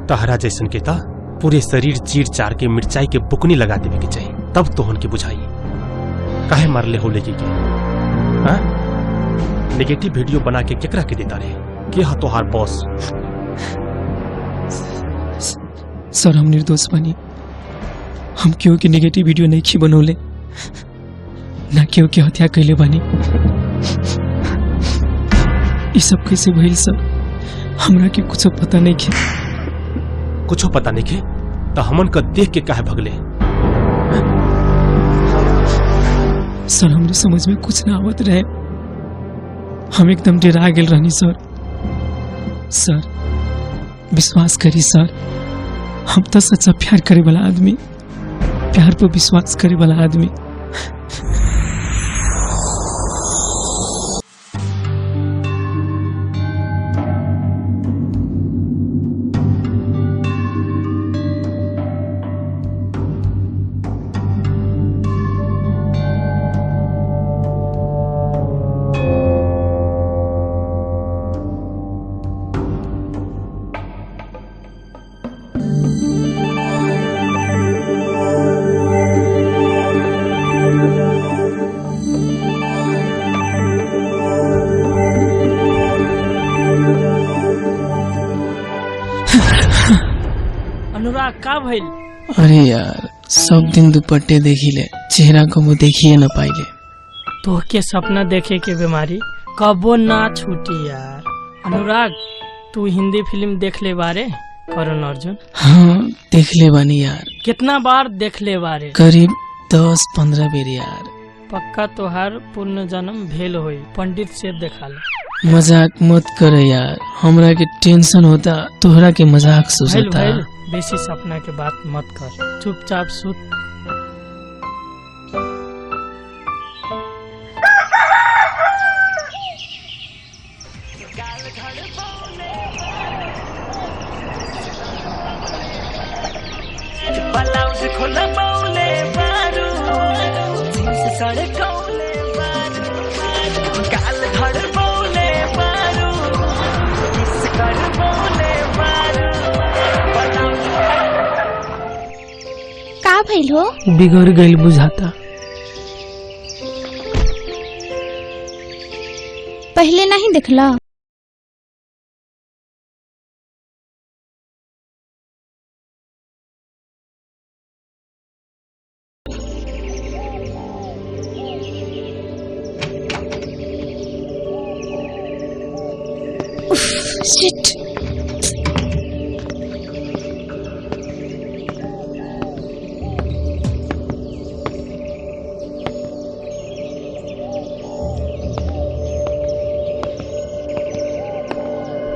तहरा जैसन के ता पूरे शरीर चीर चार के मिर्चाई के बुकनी लगा देवे के चाहिए, तब तोहन के बुझाई काहे मारले हो लेकी के। हाँ? नेगेटिव वीडियो बना के केकरा के देता रहे? के हा तोहार बॉस? सर हम निर्दोष बानी, हम क्यों के नेगेटिव वीडियो नहीं खी बनौले, ना क्यों के हत्या कैले बानी। ये सब कैसे भइल सर, हमरा के कुछ पता नहीं खे। कुछ पता नहीं खे तो हमन का देख के काहे भगले? सर हमरे समझ में कुछ ना आवत रहे, हम एकदम डरा गेल रहनी सर। सर विश्वास करी सर, हम तो सच्चा प्यार करे वाला आदमी, प्यार पर विश्वास करे वाला आदमी। अनुराग का भइल? अरे यार सब दिन दुपट्टे देखी ले, चेहरा को वो देखिए ना पाइले। तोहके सपना देखे के बीमारी कबो ना छूटी यार। अनुराग तू हिंदी फिल्म देख ले बारे करण अर्जुन? हाँ देख ले बानी यार। कितना बार देख ले बारे? करीब 10-15 बेर यार। पक्का तोहार पूर्ण जन्म भेल होई, पंडित से देखा ले। मजाक मत करे यार, हमरा के टेंशन होता तोहरा के मजाक भइल सुझाता। भइल, बेसी सपना के बात मत कर, चुपचाप सुत। का भइल हो? बिगड़ गइल बुझाता। पहले नहीं देखला? उफ, शिट।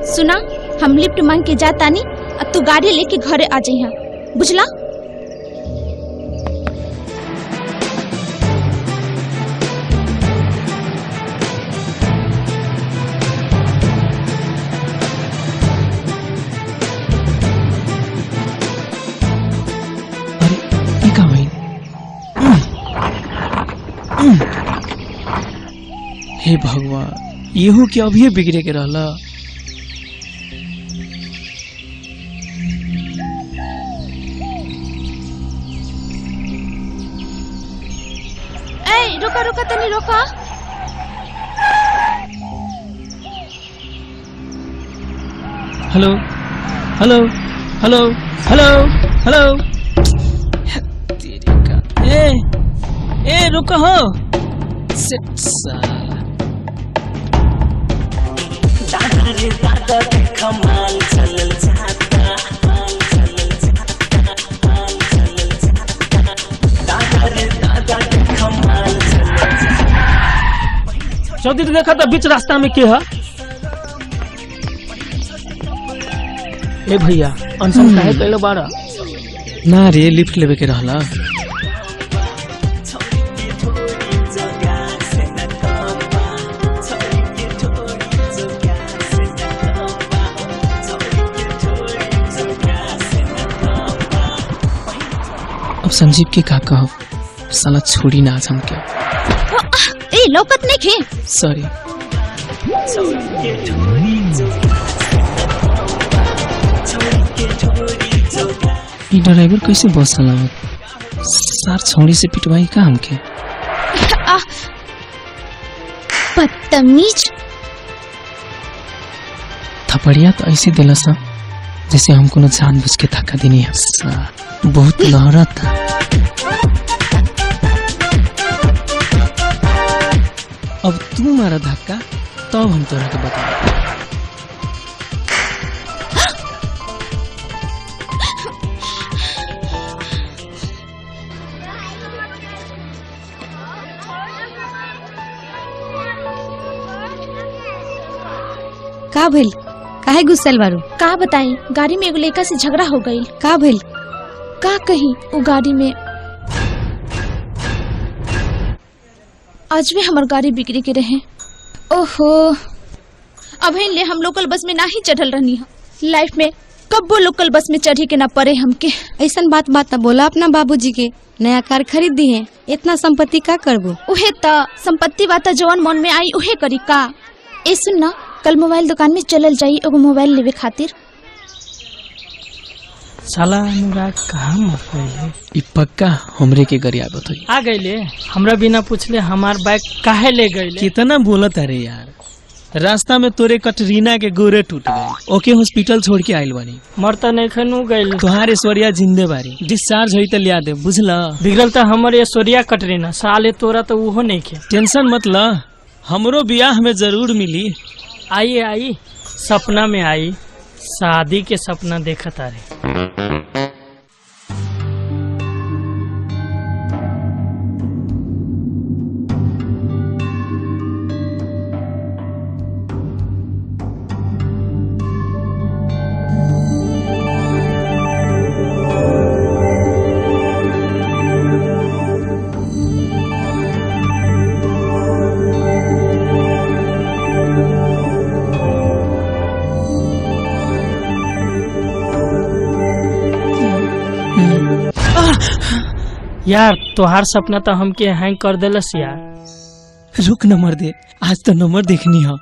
सुना, हम लिफ्ट मांग के जातानी, अब तू गाड़ी लेके घरे आ जाइहा, बुझला? अरे ये का भइल? हे भगवान, येहू के अभी बिगड़े के रहला। ए रोका रोका तनी रोका। Hello hello hello hello hello, तेरी का ए ए रुको हो। शिट साला। चौधरी देखा तो बीच रास्ता में के है। ए भैया अनशन काहे कैले बाड़ा? ना रे, लिफ्ट लेवे के रहला। अब संजीव के का कहब, साला छोड़ी ना आज हमके। ए लौकत नहीं खे। सॉरी। ये ड्राइवर कैसे बस चलावत? सार छौड़ी से पिटवाई का हमके? बदतमीज। थपड़िया तो ऐसे दिला सा जैसे हमको न जानबूझ के धक्का देनी है। बहुत लहरत था। अब तू मारा धक्का तब हम तोरा के बता। का भइल? काहे गुस्सल बारू? का बताई, गाड़ी में एगो लड़का से झगड़ा हो गई। का भइल? का कही, वो गाड़ी में आज भी हमार गाड़ी बिगड़ी के रहे। ओहो, अभी ले हम लोकल बस में ना ही चढ़ल रहनी है। लाइफ में कब्बो लोकल बस में चढ़ी के ना पड़े हमके। ऐसन बात बात बोला अपना बाबूजी के, नया कार खरीद दी है, इतना संपत्ति का करबो? उहे त संपत्ति बात जवन मन में आई उहे करी का। ए सुन ना, कल मोबाइल दुकान में चलल जाई एगो मोबाइल लेवे खातिर। साला अनुराग कहाँ मर गइले? ई पक्का हमरे के गरियाबत होई। आ गइले, हमरा बिना पूछले हमार बाइक काहे ले गइले? कितना बोलत अरे यार, रास्ता में तोरे कटरीना के गोरे टूट गए, ओके हॉस्पिटल छोड़ के आइल बानी। मरता नहीं खनू गइल। तुहार ऐश्वर्या जिंदे बारी, डिस्चार्ज होई त लिया दे, बुझला? बिगड़ल त हमर ऐश्वर्या कटरीना, साले तोरा तो उहो नहीं खे। टेंशन मत ल, हमरो बियाह में जरूर मिली। आई आई सपना में आई, शादी के सपना देखत आ रे। यार तोहार सपना तो हमके हैंग कर देलस यार। रुक नंबर दे, आज तो नंबर देखनी है।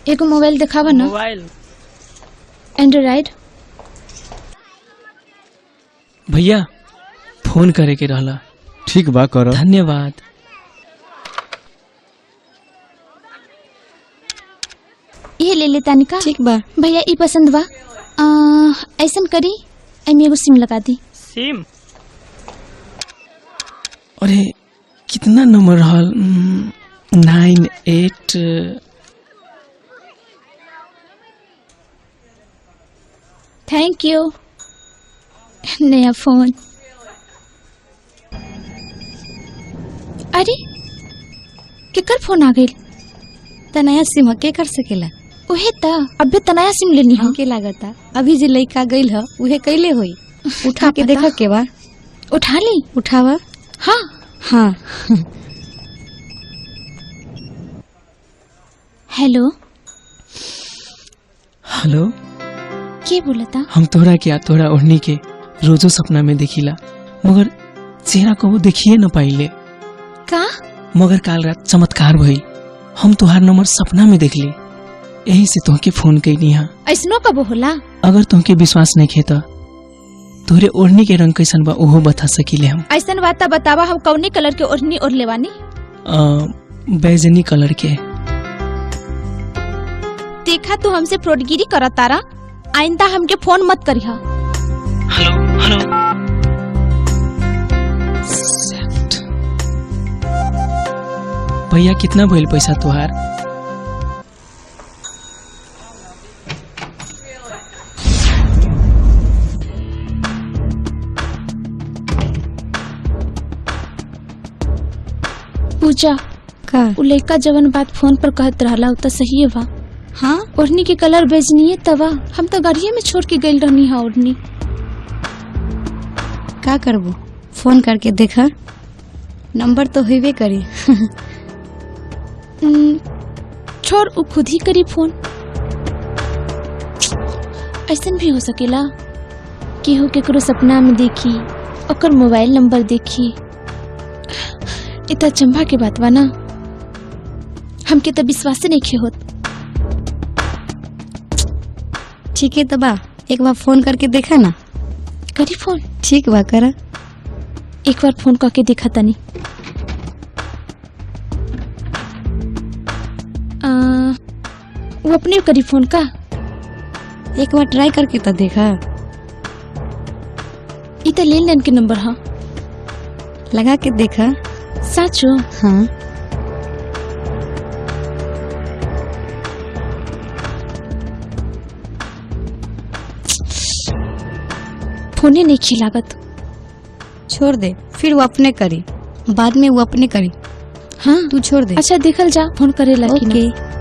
एगो मोबाइल दिखावा ना। Mobile Android. भैया फोन करे के रहला। ठीक बा करो। धन्यवाद। ये ले ले तानिका। ठीक बा भैया, ई पसंद बा। ऐसन करी एमे एगो सिम लगा दी। सिम? अरे कितना नंबर रहल? 9 8। Thank you. नया फोन। अरे केकर फोन आ गइल? त नया सिम के कर सकेला? उहे त अबे त नया सिम लेनी है। हमके लागता अभी जे लइका गइल ह उहे कैले होई। उठा के देखा के बा। उठा ली? उठावा। हाँ हाँ। हेलो। हेलो, के बोलता? हम तोहरा के तोहरा ओढ़नी के रोजो सपना में देखिला, मगर चेहरा को वो देखिए न पाइले। का? मगर काल रात चमत्कार भइल, हम तोहार नंबर सपना में देखली, यही से तोहके फोन कैनी हा। ऐसनो कबो होला? अगर तोहके विश्वास नहीं खे त तोहरे ओढ़नी के रंग कैसन बा ओहो बता सकीले हम। ऐसन बात बतावा, हम कौने कलर के ओढ़नी ओढ़ लेवानी? बैजनी कलर के। देखा तू हमसे फ्रॉडगिरी करत तारा, आइंदा हमके फोन मत करिहा। Hello hello. भैया कितना भइल पैसा तुहार? पूजा का उ लइका जवन बात फोन पर कहत रहला उ त सही बा। हाँ, ओढ़नी के कलर बेजनी तवा, हम तो गाड़िए में छोड़ के गइल रहनी हा ओढ़नी। का करबू, फोन करके देखा, नंबर तो होबे करी। छोड़, उ खुद ही करी फोन। ऐसा भी हो सकेला केहू केकरो सपना में देखी, ओकर मोबाइल नंबर देखी। इतना चंबा के बात बा ना, हमके तो विश्वास नहीं होत। ठीक है तबा, एक बार फोन करके देखा ना। करी फोन? ठीक बा, करा। एक बार फोन करके देखा तनी। वो अपने करी फोन का? एक बार ट्राई करके तो देखा। ई तो लेन के नंबर हा, लगा के देखा। साचो? हाँ। फोने नहीं खिलागत। छोड़ दे, फिर वो अपने करी, बाद में वो अपने करी। हाँ तू छोड़ दे। अच्छा देखल जा फोन करे ला कि ना। ओके।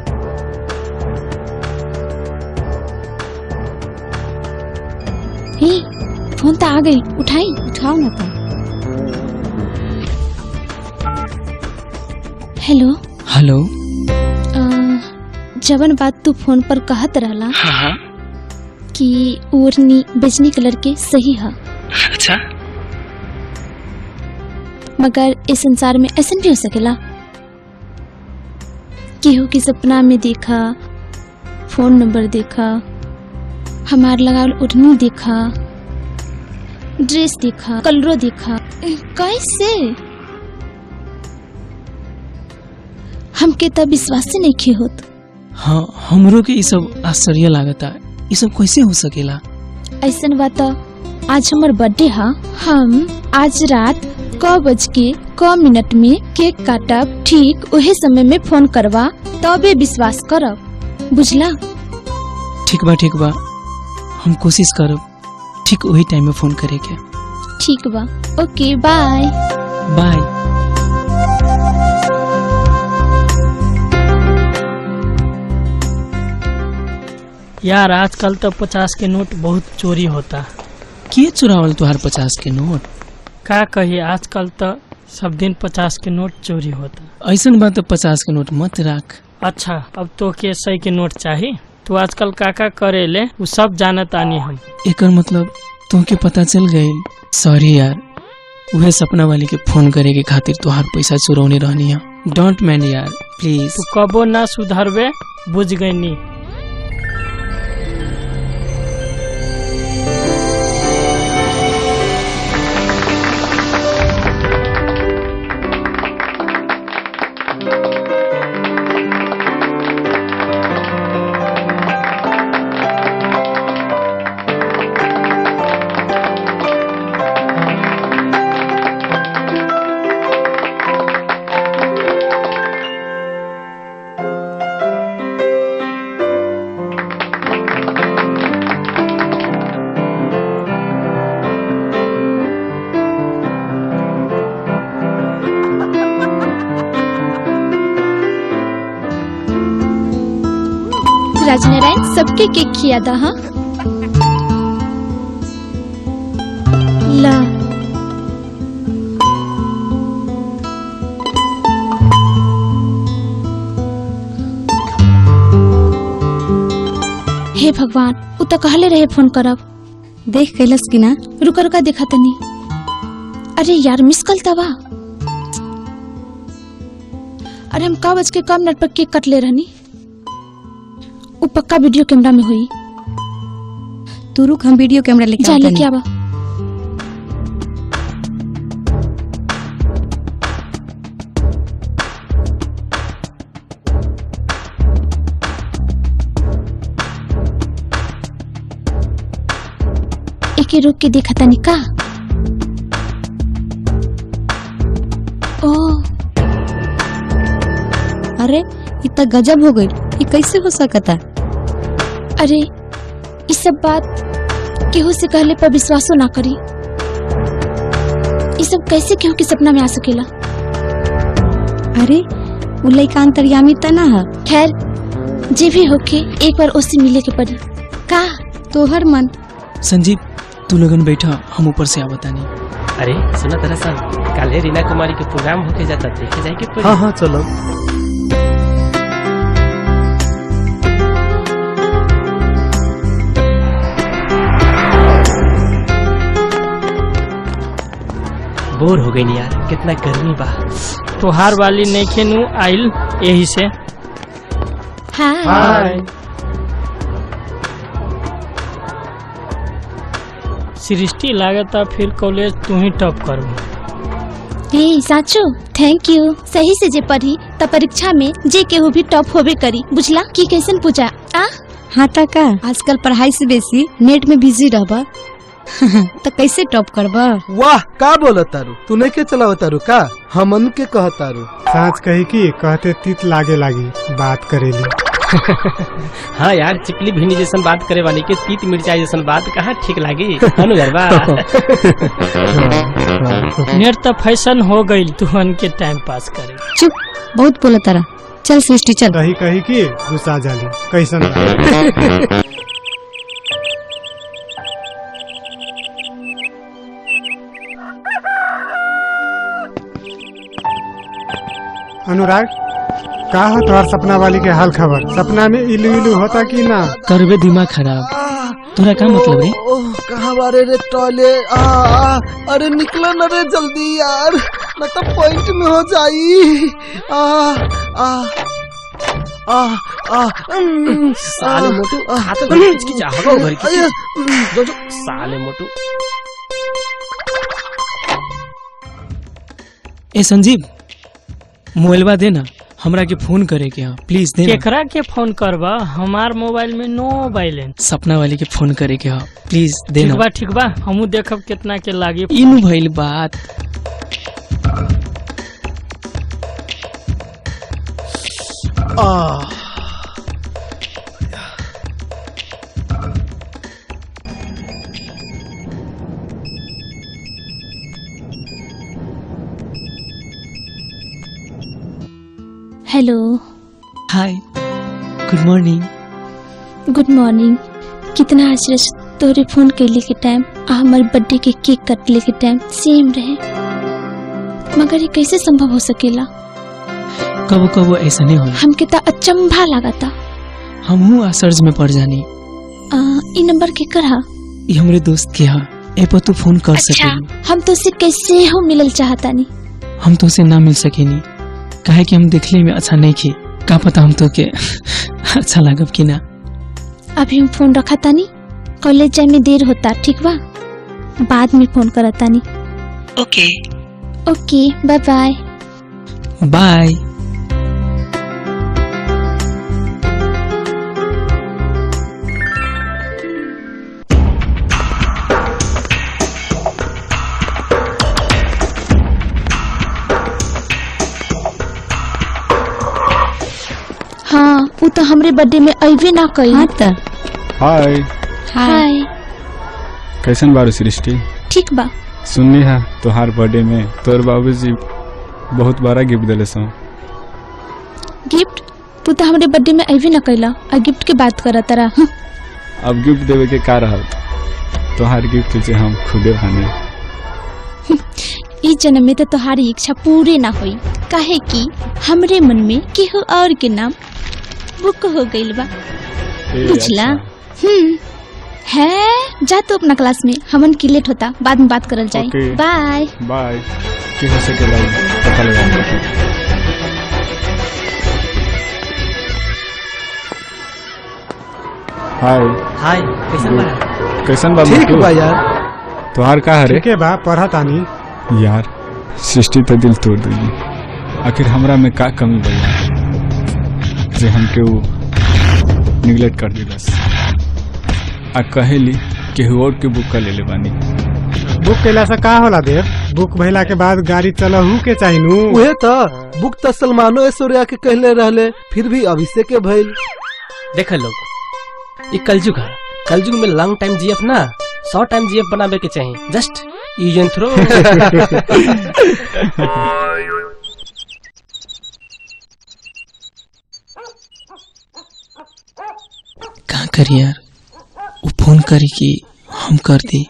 हे, फोन तो आ गई, उठाई? उठाओ ना तो। हेलो। हेलो। जवन बात तू फोन पर कहत रहला। हाँ हाँ। कि ओढ़नी बेजनी कलर के सही है। अच्छा। मगर इस संसार में ऐसा भी हो सकेला केहू के सपना में देखा, फोन नंबर देखा, हमार लगावल ओढ़नी देखा, ड्रेस देखा, कलरो देखा, कैसे? हमके तब विश्वास से नहीं खे होत। हाँ, हमरो के ये सब आश्चर्य लागता, ये सब कैसे हो सकेला? ऐसन बात आज हमार बर्थडे हा, हम आज रात 1:01 में केक काटब, ठीक वही समय में फोन करवा तबे विश्वास करब, बुझला? ठीक बा, ठीक बा, हम कोशिश करब ठीक वही टाइम में फोन करे के। ठीक बा, ओके, बाय। बाय। यार आजकल तो 50 के नोट बहुत चोरी होता। के चुरावल तुहार 50 के नोट? का कही, आजकल तो सब दिन 50 के नोट चोरी होता। ऐसा बात तो 50 के नोट मत राख। अच्छा, अब तो के 100 के नोट चाहिए? तू आजकल काका करे ले वो सब जानत आनी हम। एकर मतलब तुमके पता चल गई? सॉरी यार, वह सपना वाली के फोन करे के खातिर तुहार पैसा चुरौने रहनी है। Don't mind यार, प्लीज। तू कबो ना सुधरबे, बुझ गई नी। राजनारायण सबके केक खिया दा। हाँ ला, हे भगवान, उ तो कहले रहे फोन करब। देख कैलस कि ना? रुका रुका देखा तनी। अरे यार मिस कॉल तबा। अरे हम का बज के कम मिनट पर केक कट ले रहनी, वो पक्का वीडियो कैमरा में हुई। तू रुक, हम वीडियो कैमरा लेके जा, लेके आवा। एके रोक के देखा तनी का। ओ अरे इतना गजब हो गई, ये कैसे हो सकता? अरे इस सब बात केहू से कहले पर विश्वासो ना करी। ये सब कैसे केहू के सपना में आ सकेला? अरे उ लइका अंतर्यामी त ना है। खैर जे भी होके एक बार उससे मिले के पड़ी। का तोहर मन? संजीव, तू लोगन बैठा, हम ऊपर से आवतानी। अरे सुना दरअसल काले रीना कुमारी के प्रोग्राम होके जाता, देखे जाए के? हाँ हाँ चलो। बोर हो गई यार, कितना गर्मी बा। तोहार वाली नहीं खेनू आइल यही से। हाय। सृष्टि लागता फिर कॉलेज तू ही टॉप करबू। ए साचो, thank you. सही से जे पढ़ी त परीक्षा में जे केहू भी टॉप होबे करी, बुझला की कैसन पूजा आ? हाँ त का आजकल पढ़ाई से बेसी नेट में बिजी रहबा त कैसे टॉप करबा? वाह का बोलत तारू, तू नहीं के चलावत तारू का? हमन के कहतारू। साँच कही की कहते तीत लागे लागी बात करेली। हाँ यार, चिपली भिंडी जैसन बात करे वाली के तीत मिर्चाई जैसन बात कहाँ ठीक लागी। अनुगरबा नेट तो फैशन हो गई, तुहन के टाइम पास करे। चुप, बहुत बोला तारा, चल सृष्टि चल। कही कही की गुस्सा जाली कैसन। अनुराग का हो तुम्हार सपना वाली के हाल खबर? सपना में इलू इलू होता कि ना? करबे दिमाग खराब, तोरा का मतलब रे? कहाँ बारे रे टॉयलेट? आ, अरे निकलो ना रे जल्दी यार, न तो पॉइंट में हो जाई। आ आ आ आ साले मोटू खाता घर की चाहबो घर की जो जो साले मोटू। ए संजीव, मोबाइलवा देना, हमरा के फोन करे के हा, प्लीज देना। केकरा के फोन करबा? हमार मोबाइल में नो बैलेंस। सपना वाली के फोन करे के हा, प्लीज देना। ठीक बा ठीक बा, हमू देखब कितना के लागी। इनु भइल बात। Hello. Hi, good morning. Good morning. कितना आश्चर्य, तोरे फोन कैले के टाइम आ हमारे बर्थडे के केक कटले के टाइम सेम रहे, मगर ये कैसे संभव हो सकेला? कबो कबो ऐसा नहीं होला। हमके ता अचंभा लागता। हमहू आश्चर्य में पड़ जानी। ई नंबर के कर हा? ई हमरे दोस्त के हा, ए पर तू फोन कर अच्छा, सकेनी। हम तो से कैसे हो मिलल चाहतानी। हम तो से ना मिल सकेनी, काहे कि हम देखले में अच्छा नहीं खे, का पता हम तो के अच्छा लागब कि ना। अभी हम फोन रखा तानी, कॉलेज जाए में देर होता, ठीक बा? बाद में फोन करता तानी। Okay okay, bye bye. Bye. हाँ, वो तो हमरे बर्थडे में अइबे ना कई। हाँ त। हाय। हाय। कैसन बारू सृष्टि? ठीक बा। सुननी है तोहार बर्थडे में तोर बाबूजी बहुत बड़ा गिफ्ट दिले सो। गिफ्ट? तू तो हमरे बर्थडे में अइबे ना कइला, आ गिफ्ट के बात करत तारा। अब गिफ्ट देवे के का रहल, तोहार गिफ्ट जे हम खुदे भाने। ई जन्म में तो तोहारी इच्छा पूरे ना होई, काहे कि हमरे मन में केहू और के नाम बुक हो गइल बा, बुझला? है जा तू अपना क्लास में, हमन की लेट होता, बाद में बात करल जाई। Bye bye. के हो सकेला पता लगा। हाय। हाय, कैसन बा? कैसन बा? ठीक बा यार। तोहार का हरे? ठीक बा, पढ़त आनी। यार सृष्टि तो दिल तोड़ देगी, आखिर हमरा में का कमी बा जे हमके वो निगलेक्ट कर दिलस। आ कहेली केहू और के बुक कर लेले बानी। बुक कैला से का होला देव? बुक भइला के बाद गाड़ी चलहू के चाहिनू। उहे त बुक त सलमानो ऐश्वर्या के कहले रहले, फिर भी अभिषेक के भइल। देख लोग, ये कलयुग है, कलयुग में लॉन्ग टाइम जीएफ ना शॉर्ट टाइम जीएफ बनावे के चाहिए, जस्ट यूज एंड थ्रो। का करी यार, वो फोन करी कि हम कर दी।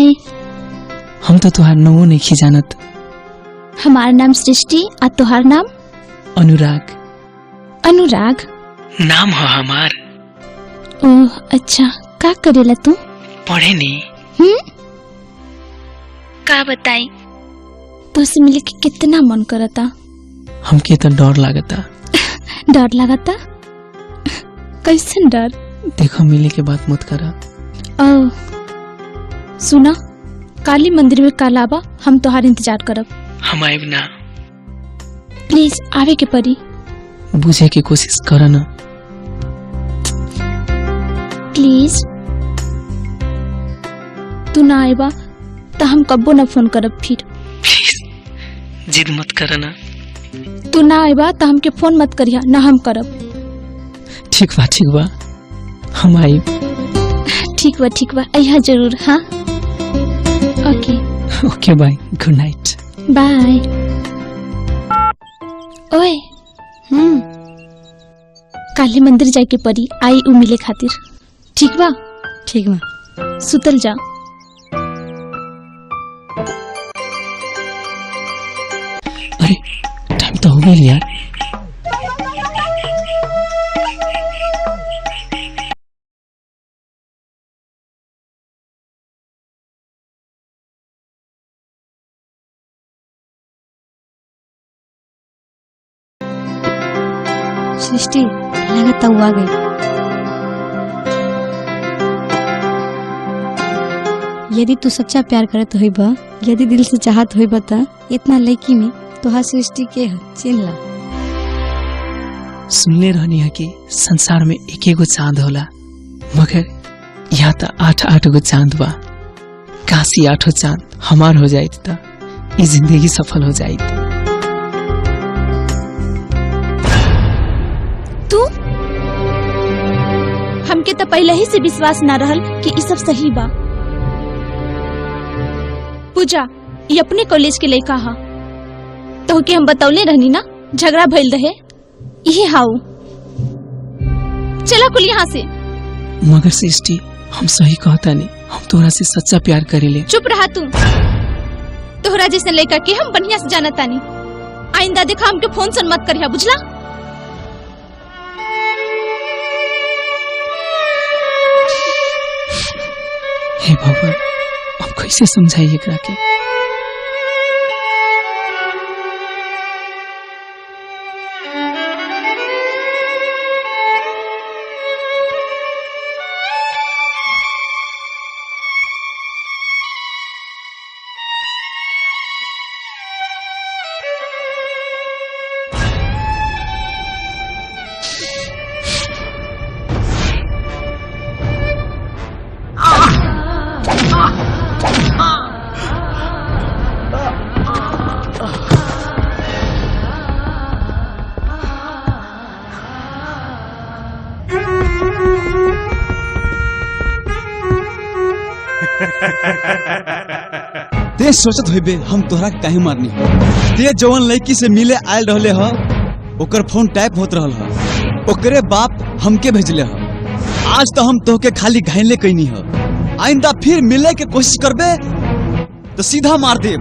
हाय। हम तो तुहार नवो नहीं जानत। हमार नाम सृष्टि आ तुहार नाम? अनुराग। अनुराग नाम हो हमार। ओह अच्छा, का करेला तू? पढ़े नहीं। का बताई, तुझसे मिले के कितना मन करता। हमके तो डर लागता। डर लागता? कैसन डर? देखो मिले के बात मत करा। ओ सुना, काली मंदिर में कल आबा, हम तुहार इंतजार करब। हम आइब ना। प्लीज आवे के परी। बुझे के कोशिश कर ना प्लीज। तू ना आएबा तो हम कब्बो ना फोन करब फिर। प्लीज जिद मत करना। तू ना आएबा तो हमके फोन मत करिया ना हम करब। ठीक बा ठीक बा, हम आइब। ठीक बा ठीक बा, अइहा जरूर। हाँ okay okay, bye, good night. Bye. ओए काली मंदिर जाके परी आई उ मिले खातिर। ठीक बा? ठीक बा। सुतल जा। अरे टाइम तो हो गया यार। सृष्टि लगता हुआ गई। यदि तू सच्चा प्यार करत होइबा, यदि दिल से चाहत होइबा त इतना लड़की में तोहार सृष्टि के चिन्ह ला। सुनले रहनी है कि संसार में एक एगो चांद होला, मगर यहाँ त 8-8 गो चांद बा। काशी 8 चांद हमार हो जाइत त ई जिंदगी सफल हो जाइत। तू हमके तो पहले ही से विश्वास ना रहल कि ई सब सही बा। पूजा ये अपने कॉलेज के लड़का हा, तो के हम बतौले रहनी ना, झगड़ा भइल रहे यही हाउ। चला कुल यहाँ से। मगर सृष्टि हम सही कहता नहीं, हम तोरा से सच्चा प्यार करेले। चुप रहा तू, तोहरा जैसे लड़का के हम बढ़िया से जानता नहीं। आइंदा देखा हमके फोन सन मत करिया, बुझला? हे भगवान, अब कैसे समझाइए एकरा के? ते सोचत होइबे हम तोहरा के काहे मारनी। ते जवन लड़की से मिले आयल रहले ह, ओकर फोन टैप होत रहल ह, ओकरे बाप हमके भेजले ह। आज तो हम तोहके खाली घायले कैनी ह, आइंदा फिर मिले के कोशिश करबे तो सीधा मार देब।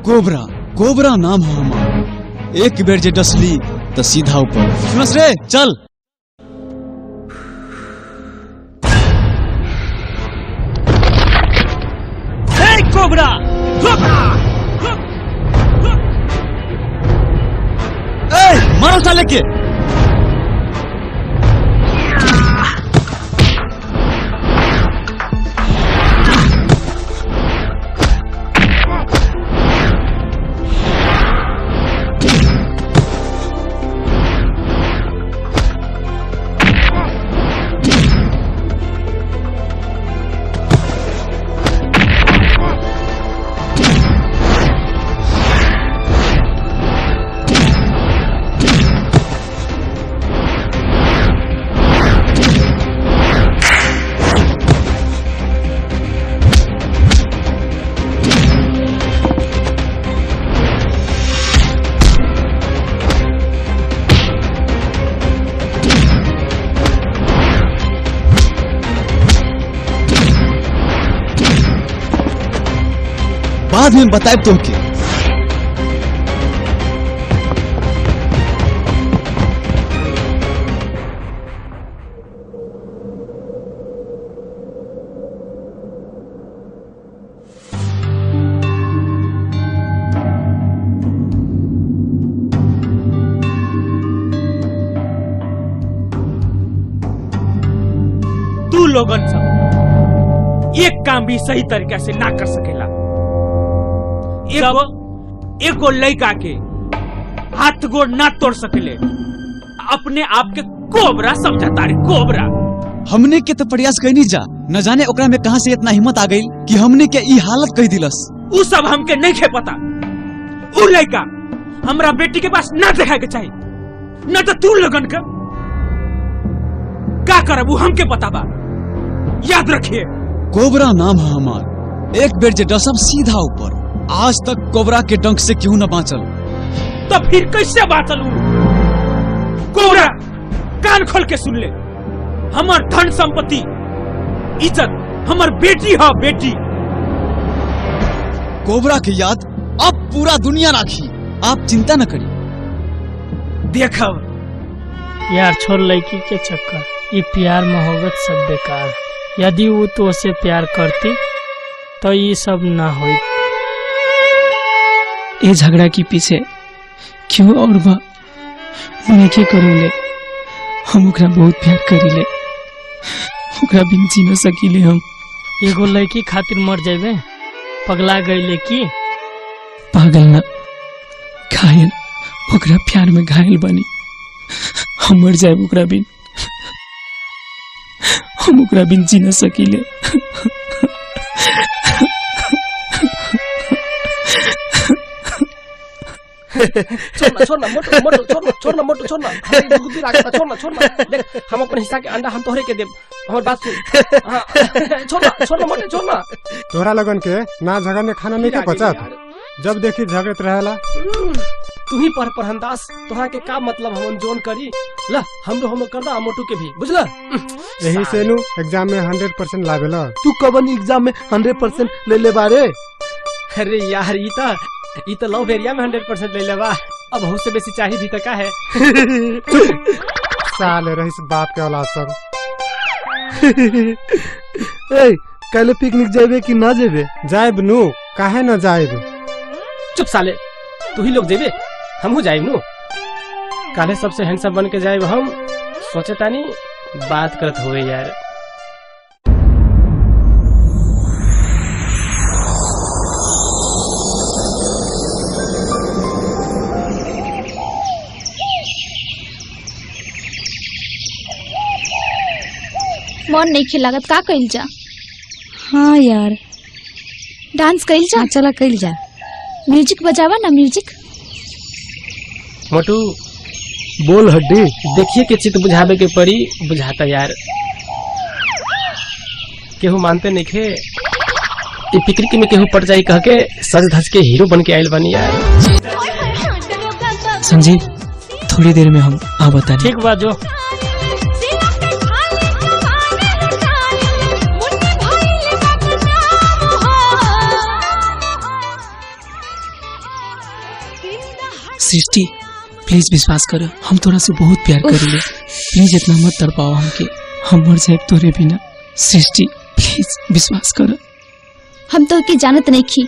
कोबरा, कोबरा नाम है हमार, एक बेर जे डसली तो सीधा ऊपर। सुनस रे, चल। Cobra, cobra! ए, मारो साले के। बाद में बताएब तोहके। तू लोगन सब एक काम भी सही तरीका से ना कर सकेला। एगो एगो लड़का के हाथ गोड़ ना तोड़ सकेले, अपने आप के कोबरा समझता रे कोबरा। हमने के तो प्रयास कहीं जा, न जाने ओकरा में कहां से इतना हिम्मत आ गई कि हमने के ई हालत कह दिलस। उ सब हमके नहीं खे पता। उ लड़का हमरा बेटी के पास ना देखे के चाहिए, न तो तू लोगन के का करब उ हमके पता बा, याद रखिए। कोबरा नाम है हमार, एक बेर जे डसब सीधा ऊपर। आज तक कोबरा के डंक से क्यों न बाँचल। तो फिर कैसे बाँचल? कोबरा कान खोल के सुन ले, हमर धन संपत्ति इज्जत हमर बेटी है बेटी। कोबरा के याद अब पूरा दुनिया राखी, आप चिंता न करी। देखब यार, छोड़ लड़की के चक्कर, ये प्यार मोहब्बत सब बेकार। यदि वो तो उसे प्यार करती तो ये सब ना होई। ये झगड़ा के पीछे क्यों और बा के करूले, हम ओकरा बहुत प्यार करीले, ओकरा बिन जी न सकीले हम। एगो लड़की खातिर मर जाबे? पगला गईले की? पागल ना, घायल, ओकरा प्यार में घायल बनी हम, मर जाए ओकरा बिन, हम ओकरा बिन जी न सकीले। छोड़ना छोड़ना मोटू मोटू छोड़ना छोड़ना मोटू छोड़ना, बुद्धि लागता, छोड़ना छोड़ना। देख हम अपन हिस्सा के अंडा हम तोहरे के देब, हमर बात सुन। हाँ, छोड़ना छोड़ना मोटू छोड़ना। तोरा लगन के ना झगड़ में खाना नहीं के पचत, जब देखी झगड़त रहेला। तू ही पर परहंदास, तोहरा के का मतलब हम जोन करी ल, हमरो हम कर दा मोटू के भी, बुझला? यही से नु एग्जाम में 100% लावेला। तू कवन एग्जाम में 100% ले ले बारे? अरे यार ई तो लव एरिया में 100% ले लेवा, अब बहुत से बेसी चाहिए भी तो का है। साले रहीस बाप के औलाद सब। ए कल पिकनिक जाबे कि ना जाबे? जाएब नु, काहे ना जाएब? चुप साले, तू ही लोग जेबे, हमहू जाएब नु। काले सबसे हैंडसम बन के जाएब हम, सोचे तानी बात करत हुए यार। मन नहीं खिलागत, का कइल जा? हाँ यार, डांस कइल जा। हाँ, चला कइल जा। म्यूजिक बजावा ना, म्यूजिक। मोटू बोल हड्डी। देखिए के चित बुझावे के पड़ी, बुझाता यार केहू मानते नहीं खे। ई पिकनिक में केहू पड़ जाई कह के सज धज के हीरो बन के आइल बनी यार। संजीव थोड़ी देर में हम आ बता। ठीक बा जो। सृष्टि प्लीज विश्वास कर, हम तोरा से बहुत प्यार करीले, प्लीज इतना मत तड़पाओ हमके, हम मर जाए तोरे बिना। सृष्टि प्लीज विश्वास कर। हम तो के जानत नहीं खी,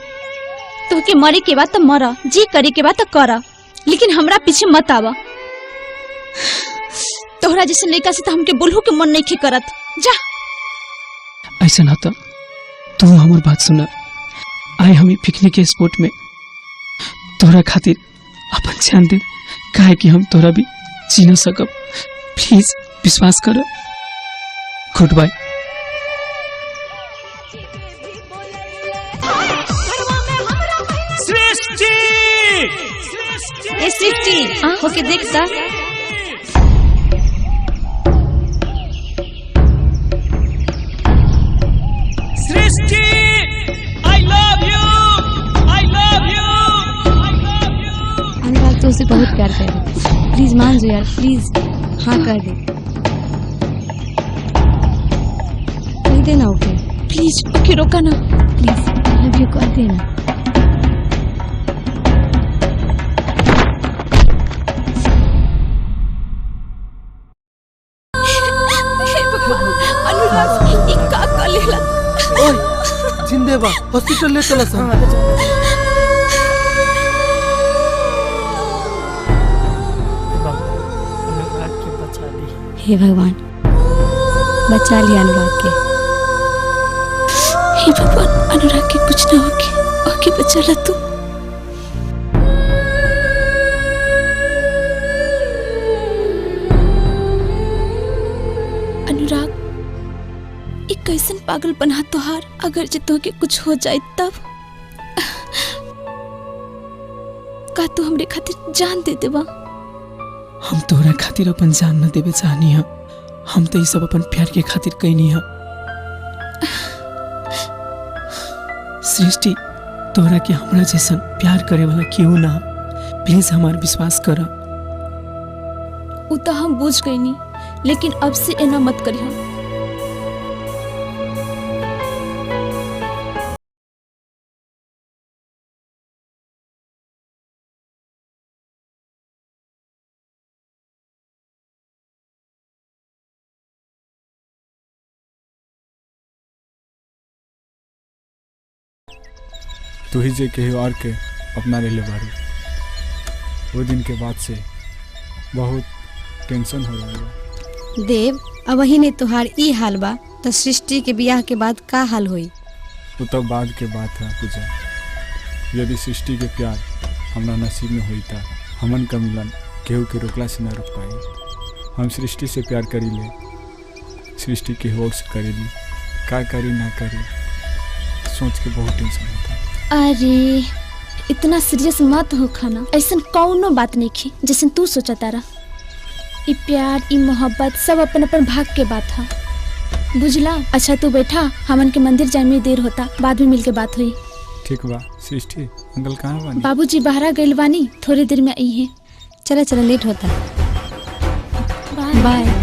तो के मरे के बाद तो मर, जी करे के बाद तो कर, लेकिन हमरा पीछे मत आवा। तोहरा जैसे लड़का से तो हमके बोलहु के मन नहीं खे करत। जा। ऐसा ना तो तू हमार बात सुना, आए हमें पिकनिक के स्पॉट में तोहरा खातिर अपन जान दे, काहे कि हम तोरा भी जी न सकब। प्लीज विश्वास कर। Good bye. सृष्टि ए सृष्टि होके देखता। Srishti I love you, I love you. Anurag तो उसे बहुत प्यार कर रहे, प्लीज मान जो यार, प्लीज हाँ कर दे, कह देना ओके प्लीज ओके, रोका ना प्लीज, I love you कह देना। ले बा, हॉस्पिटल ले चला सन। अनुराग के बचा दी। हे भगवान, बचा लिया अनुराग के। हे भगवान, अनुराग के कुछ ना होके, ओके बचा ला तू। अनुराग, एक कैसन पागल बना तोहार, अगर जे तोहके कुछ हो जाए तब का तू हमरे खातिर जान दे देबा? हम तोहरा खातिर अपन जान न देवे चाहनी है, हम तो ये सब अपन प्यार के खातिर कहनी है। सृष्टि, तोहरा के हमरा जैसन प्यार करे वाला केहू ना, प्लीज हमार विश्वास कर। उ तो हम बुझ गईनी, लेकिन अब से एना मत करिहो। तू ही जे केहू और के अपना ले बारू। वो दिन के बाद से बहुत टेंशन हो रहा है। देव, अब वही ने तुहार ई हाल बा तो सृष्टि के बियाह के बाद का हाल होई? वो तो बाद के बात है पूजा। यदि सृष्टि के प्यार हमरा नसीब में होई था, हमन का मिलन केहू के रोकला से ना रोक पाई। हम सृष्टि से प्यार करी ले, सृष्टि के होर से करी ली, का करी ना करी सोच के बहुत टेंशन होता। अरे इतना सीरियस मत हो खाना, ऐसा कौनो बात नहीं खी जैसे तू सोचा तारा। ई प्यार ई मोहब्बत सब अपन अपन भाग के बात है, बुझला? अच्छा तू बैठा, हमन के मंदिर जाए में देर होता, बाद में मिल के बात हुई। ठीक बा। सृष्टि अंकल कहाँ बानी? बाबूजी बाहर गइल बानी, थोड़ी देर में आई है। चला चला, लेट होता। बाय।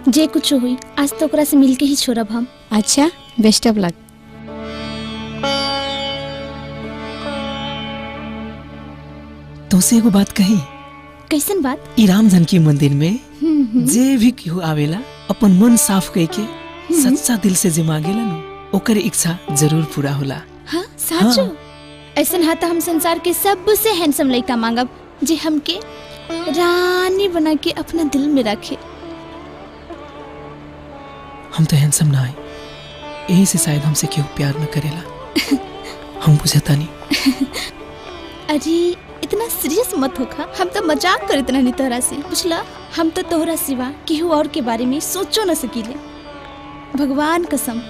जे कुछ हुई आज तो ओकरा से मिलके ही छोड़ब हम। अच्छा, बेस्ट ऑफ लक। तुमसे एगो बात कही? कैसन बात? ई राम जानकी मंदिर में जे भी केहू आवेला अपन मन साफ कई के सच्चा दिल से जे मांगेला नु, ओकर इच्छा जरूर पूरा होला। हाँ साचो? हाँ। ऐसन हा तो हम संसार के सबसे हैंडसम लड़का मांगब जे हमके रानी बना के अपना दिल में रखे। हम तो हैंडसम ना है, यही से शायद हमसे क्यों प्यार न करेला। हम बुझता नहीं। अरे इतना सीरियस मत होखा, हम तो मजाक कर इतना नहीं तोहरा से। बुझला, हम तो तोहरा सिवा केहू और के बारे में सोचो न सकीले, भगवान कसम।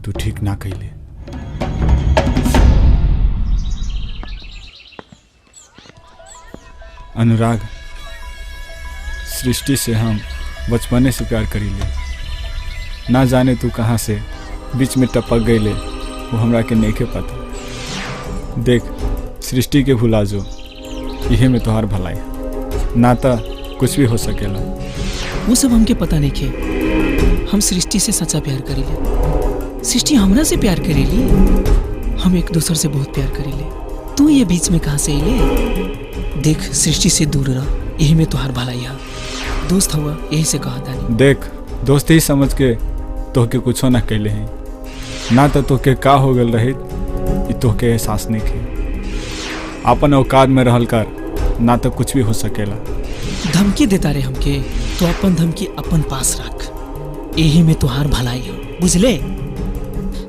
तू ठीक ना कहिले। अनुराग, सृष्टि से हम बचपने से प्यार करीले, ना जाने तू कहाँ से बीच में टपक गईले, वो हमरा के नहीं के पता। देख, सृष्टि के भुला जो, इहे में तोहार भलाई, ना तो कुछ भी हो सकेला। वो सब हमके पता नहीं के, हम सृष्टि से सच्चा प्यार करीले, सृष्टि हमरा से प्यार करेली, हम एक दूसरे से बहुत प्यार करेले। तू ये बीच में कहाँ से अइले? देख, सृष्टि से दूर रह, यही में तुहार भलाई है। दोस्त हुआ यही से कहा था। देख, दोस्त ही समझ के तोहके कुछो ना कैले हैं, ना तो तोहके का हो गल रही, तोहके एहसास नहीं खे। अपन औकात में रहल कर, ना तो कुछ भी हो सकेला। धमकी देता रे हमके, तो अपन धमकी अपन पास रख, यही में तुहार भलाई हो, बुझले?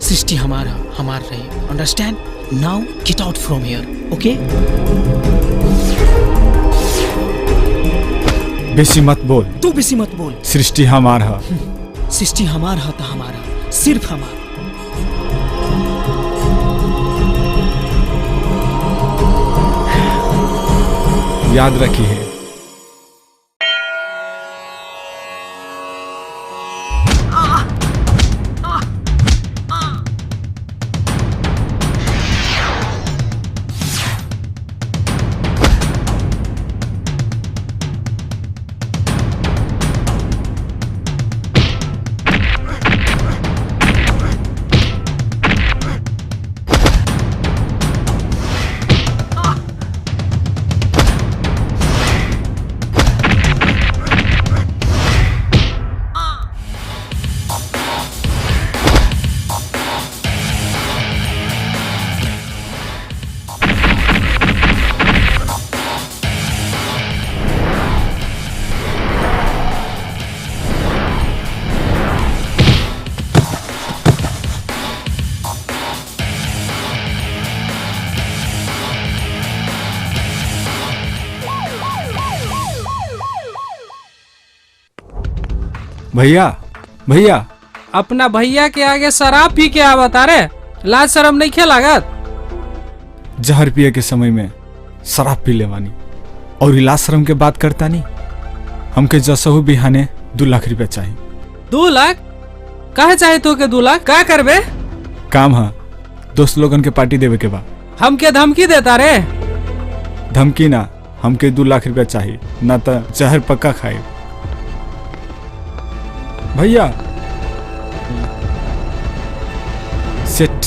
सृष्टि हमारा हमार रहे, understand? Now get out from here, okay? बेसी मत बोल। तू बेसी मत बोल। सृष्टि हमार है। सृष्टि हमार है तो हमारा, सिर्फ हमार। याद रखी है। भैया, भैया, अपना भैया के आगे शराब पी के आवत रे, लाज शर्म नहीं खे लागत? जहर पिए के समय में शराब पी ले वानी और लाज शर्म के बात करता नहीं। हमके जसहु बिहाने 2 लाख रुपया चाहिए। 2 लाख? काहे चाहे तो के 2 लाख? का करबे? काम है, दोस्त लोगन के पार्टी देवे के बा। हमके धमकी देता रे? धमकी ना, हमके 2 लाख रुपया चाहिए, ना तो जहर पक्का खाए। भैया सेठ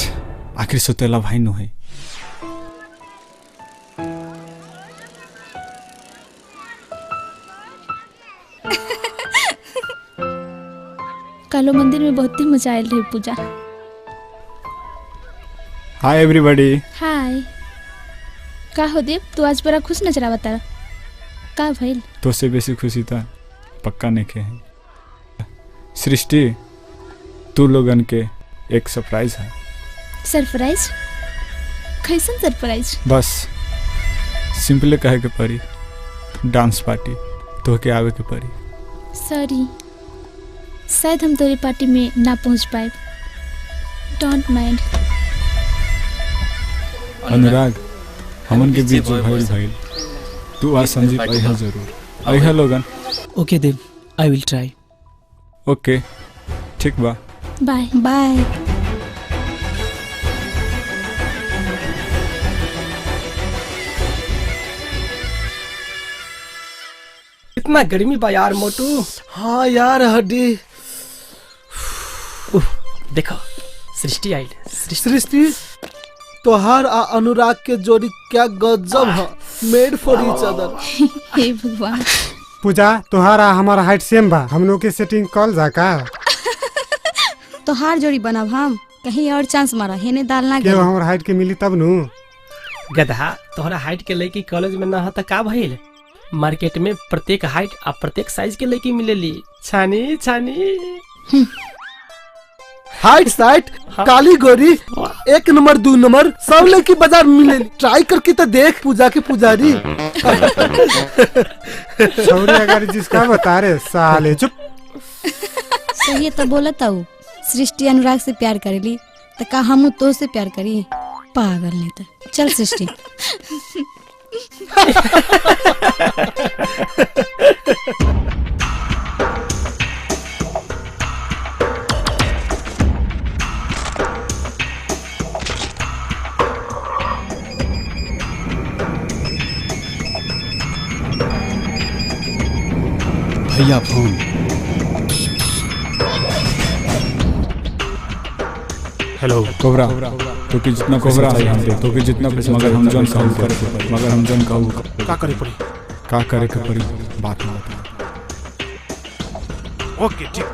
आखिर सोतेला भाई नो है। कालो मंदिर में बहुत ही मजा आयल रहे पूजा। Hi everybody. हाय। का हो देव, तू आज बड़ा खुश नजर आवता, का भइल? तो से बेसी खुशी था पक्का नहीं के है। सृष्टि, तू लोगन के एक सरप्राइज है। सरप्राइज? कैसन सरप्राइज? बस सिंपली कहे के परी, डांस पार्टी तो के आवे के परी। सॉरी, शायद हम तोरी पार्टी में ना पहुंच पाए, don't mind. अनुराग, हमन के बीच जो भइल भइल, तू आ संजीव अइहा जरूर, अइहा लोगन। Okay Dev, I will try. Okay ठीक बा, बाय बाय। इतना गर्मी बा यार मोटू। हाँ यार हड्डी। देखो सृष्टि आइल। सृष्टि, तोहार आ अनुराग के जोड़ी क्या गजब है, मेड फॉर ईच अदर। हे भगवान। पूजा, तोहार आ हमारा हाइट सेम बा, हम लोग के सेटिंग कॉल जा का? तोहार जोड़ी बनाब हम, कहीं और चांस मारा हेने दाल ना के हमर हाइट के मिली तब नु। गधा, तोहरा हाइट के लड़की कॉलेज में ना ह त का भइल? मार्केट में प्रत्येक हाइट आ प्रत्येक साइज के लड़की मिलेली। छानी छानी हाइट साइट काली गोरी 1 नंबर 2 नंबर सब लड़की बाजार मिलेली। ट्राई करके तो देख पूजा के पुजारी। छौरी अगर जिसका बता रहे साले चुप। सही तो बोलता हूँ, सृष्टि अनुराग से प्यार करेली तो का हम तो से प्यार करी? पागल नहीं तो चल सृष्टि। भैया फोन। हेलो कोबरा, तो कि जितना कोबरा हम दे, तो कि जितना पैसा, मगर हम जन कहू करे के पड़ी, मगर हम जन कहू का करे पड़ी, का करे के पड़ी बात ना बता। ओके ठीक।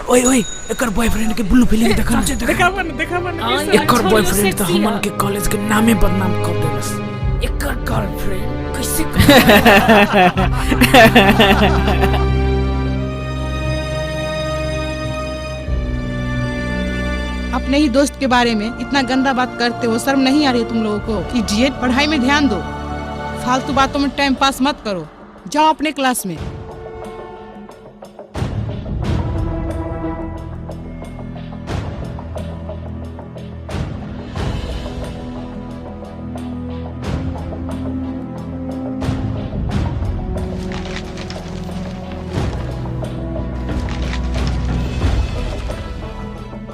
ओए ओए, एकर बॉयफ्रेंड के ब्लू फिल्म देखा ना। देखा बन, देखा बन। एकर बॉयफ्रेंड तो हमन के कॉलेज के नामे बदनाम कर देलस। एकर गर्लफ्रेंड कैसे? अपने ही दोस्त के बारे में इतना गंदा बात करते हो, शर्म नहीं आ रही तुम लोगों को? इडियट, पढ़ाई में ध्यान दो, फालतू बातों में टाइम पास मत करो, जाओ अपने क्लास में।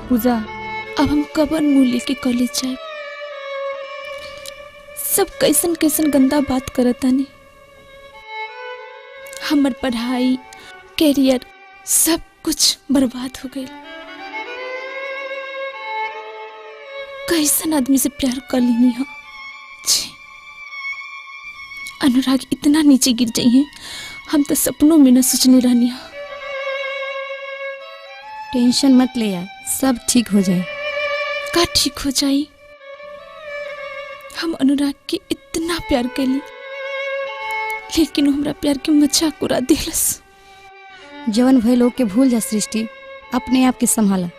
पूजा, अब हम कबन मुँह लेके कॉलेज जाए? सब कैसन कैसन गंदा बात करतानी। हमर पढ़ाई, कैरियर सब कुछ बर्बाद हो गई। कैसन आदमी से प्यार कर लेनी हो। छी, अनुराग इतना नीचे गिर जाइए हम तो सपनों में न सोचने रहनी हो। टेंशन मत ले यार, सब ठीक हो जाए। का ठीक हो जाए? हम अनुराग के इतना प्यार कैली, लेकिन हमरा प्यार के मजाक उड़ा दिलस। जवन भय लोग के भूल जा सृष्टि, अपने आप के संभाला।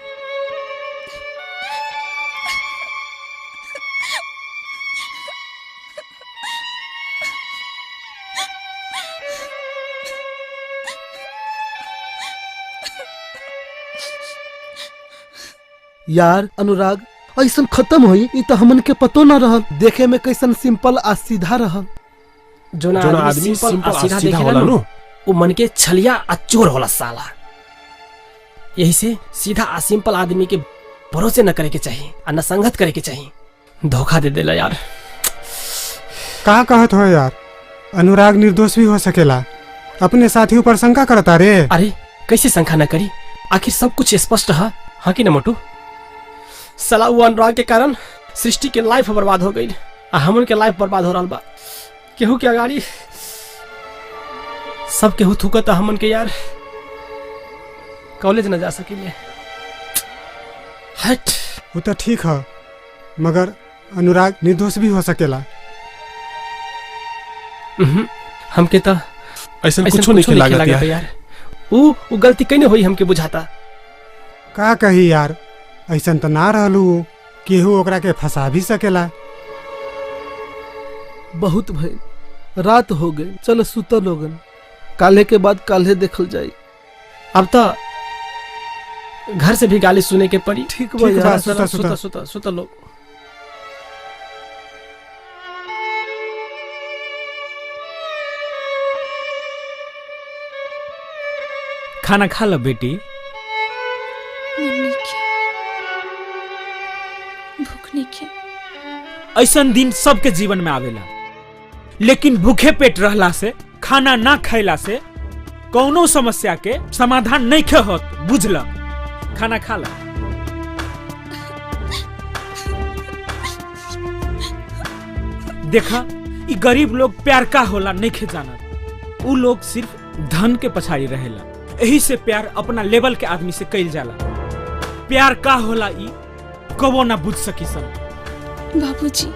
यार अनुराग ऐसा खत्म हुई इ तो हमन के पतो न रहल। देखे में कैसन सिंपल आ सीधा रहल। जोना आदमी सिंपल आ सीधा होला नु, वो मन के छलिया आ चोर होला साला। यही से सीधा आ सिंपल आदमी के भरोसे न करे के चाहिए आ न संगत करे के चाहिए। धोखा दे देला यार। का कहत हो यार, अनुराग निर्दोष भी हो सकेला। अपने साथी ऊपर शंका करता रे। अरे कैसे शंका न करी, आखिर सब कुछ स्पष्ट है, हाँ कि न मोटू? साला वो अनुराग के कारण सृष्टि के लाइफ बर्बाद हो गई आ हमन के लाइफ बर्बाद हो रहा बा। केहू के अगाड़ी सब केहू थूकता हमन के यार, कॉलेज न जा सकिले। हट। वो तो ठीक है, मगर अनुराग निर्दोष भी हो सकेला। हमके तो ऐसा कुछ नहीं लागत यार। ऊ गलती कहीं होई हमके बुझाता। का कही यार, ऐसा तो ना रहलू, केहू ओकरा के फंसा भी सकेला। बहुत भई रात हो गई, चलो सुत लोगन, काल्हे के बाद काल्हे देखल जाई। अब तो घर से भी गाली सुने के पड़ी। ठीक बा यार, सुता सुता सुता सुता लोग। खाना खा लो बेटी। ऐसा दिन सबके जीवन में आवेला, लेकिन भूखे पेट रहला से, खाना ना खैला से कौनो समस्या के समाधान नहीं खे होत, बुझल? खाना खा ला। देखा, ई गरीब लोग प्यार का होला नहीं खे जानत। उ लोग सिर्फ धन के पछाड़ी रहेला। यही से प्यार अपना लेवल के आदमी से कैल जाला। प्यार का होला ई कबो ना बुझ सकी सन। बाबूजी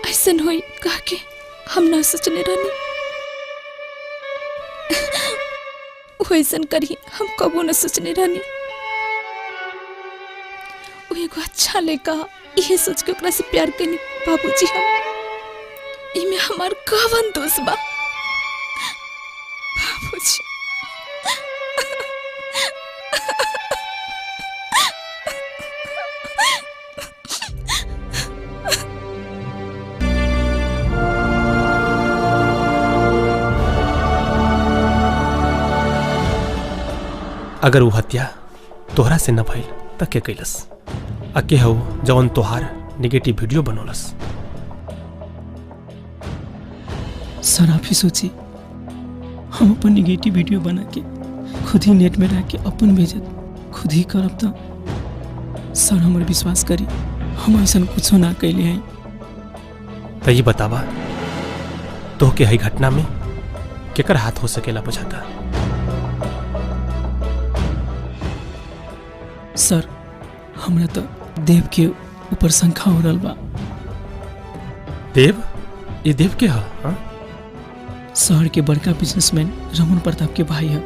ऐसा होई कह के हम ना सोचने रहनी। वो ऐसा करी हम कबो ना सोचने रहनी। वो एगो अच्छा लड़का ये सोच के ओकरा से प्यार करनी। बाबूजी हम इमे हमार कवन दोष बा बाबूजी? अगर वो हत्या तोहरा से न भइल त के कैलस? आ के हौ जवन तोहार नेगेटिव वीडियो बनौलस? सर आप ही सोची, हम अपन निगेटिव वीडियो बना के खुद ही नेट में रह के अपन भेजत खुद ही करब त सर हमर विश्वास करी, हम ऐसा कुछ ना कैले हैं। त ये बतावा तोहके हई घटना में केकर हाथ हो सकेला बुझाता? सर हमरा तो देव के ऊपर शंका हो रहा बा। देव? ये देव के हा? हाँ? शहर के बड़का बिजनेसमैन रमन प्रताप के भाई है।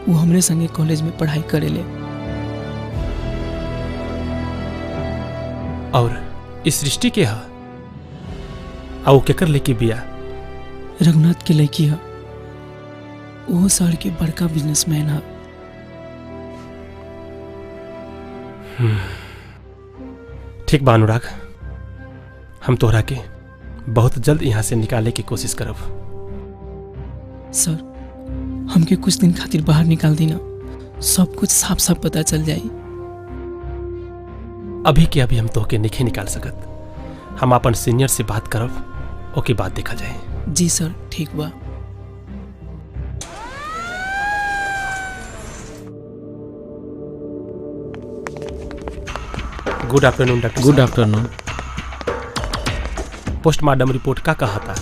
वो हमरे संगे कॉलेज में पढ़ाई करेले। और इस सृष्टि के हा? आओ केकर लेके बिया? रघुनाथ के लड़की है। वो शहर के बड़का बिजनेसमैन है। ठीक बा अनुराग, हम तोहरा के बहुत जल्द यहाँ से निकाले की कोशिश करब। सर हमके कुछ दिन खातिर बाहर निकाल देना, सब कुछ साफ साफ पता चल जाई। अभी के अभी हम तोहके नहीं निकाल सकत। हम अपन सीनियर से बात करब, ओके बात देखा जाए। जी सर ठीक बा। Good afternoon doctor. Good afternoon. Postmortem report का कहा था?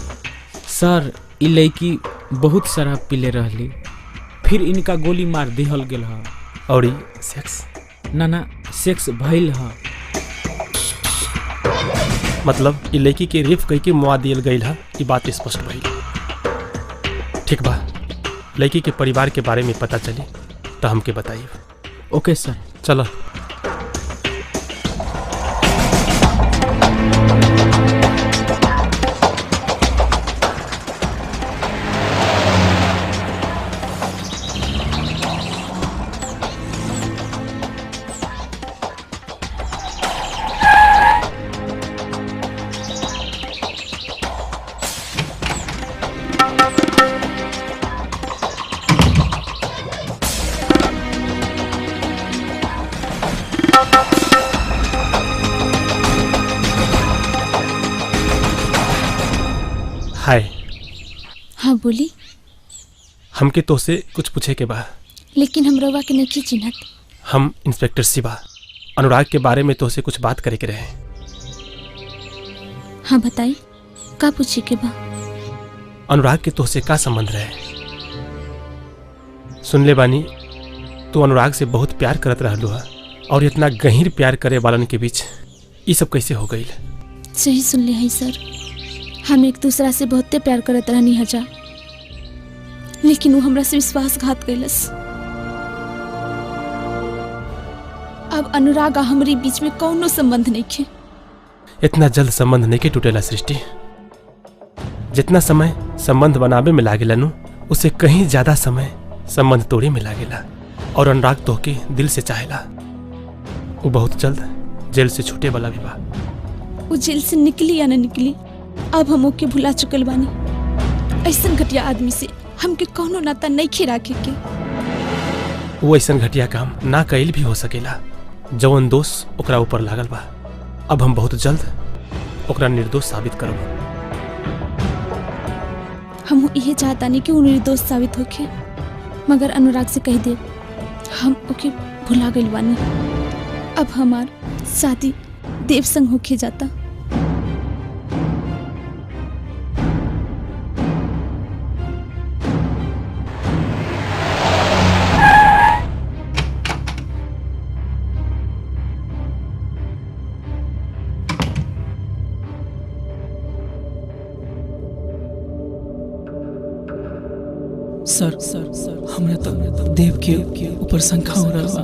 सर ई लड़की बहुत शराब पीले रहली, फिर इनका गोली मार दिहल गेल ह। और ई सेक्स? ना ना सेक्स भइल ह। मतलब ई लड़की के रेप कई के मुआ दियल गइल ह, ई बात स्पष्ट भइल। ठीक बा, लड़की के परिवार के बारे में पता चली तो हमके बताइए। ओके सर। चलो। हाय। हाँ बोली। हमके तोसे कुछ पूछे के बा। लेकिन हम रवा के नहीं चिन्हत। हम इंस्पेक्टर शिवा, अनुराग के बारे में तोसे कुछ बात करे के रहे। हाँ बताई, का पूछे के बा? अनुराग के तोसे का संबंध रहे? सुन ले बानी, तू अनुराग से बहुत प्यार करत रहलू हा, और इतना गहीर प्यार करे वालन के बीच ये सब कैसे हो गई? सही सुन ले है सर, हम एक दूसरा से बहुते प्यार करत रहनी हजा, लेकिन वो हमरा से विश्वासघात कैलस। अब अनुराग आ हमरे बीच में कौनो संबंध नहीं खे। इतना जल्द संबंध नहीं के टूटेला सृष्टि। जितना समय संबंध बनावे में लागेला नु, उसे कहीं ज्यादा समय संबंध तोड़े में लागेला। और अनुराग तोहके दिल से चाहेला। वो बहुत जल्द जेल से छूटे वाला भी बा। वो जेल से निकली या न निकली, अब हम ओके भुला चुकल बानी। ऐसन घटिया आदमी से हमके कौनो नाता नहीं खे राखे के। वो ऐसन घटिया काम ना कईल भी हो सकेला, जवन दोष ओकरा ऊपर लागल बा। अब हम बहुत जल्द ओकरा निर्दोष साबित करब। हम इहे चाहतानी कि वो निर्दोष साबित होखे, मगर अनुराग से कह दे हम ओके भुला गइल बानी। अब हमार शादी देव संग होखे जाता। सर सर सर हमरा तो देव के ऊपर शंका हो रहा बा।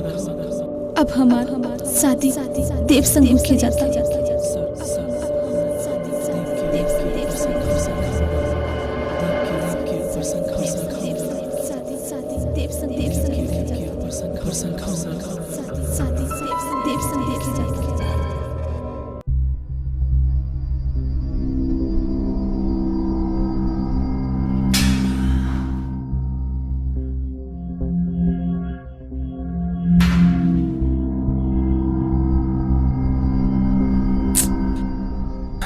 अब हमार शादी देव संग होखे जाता।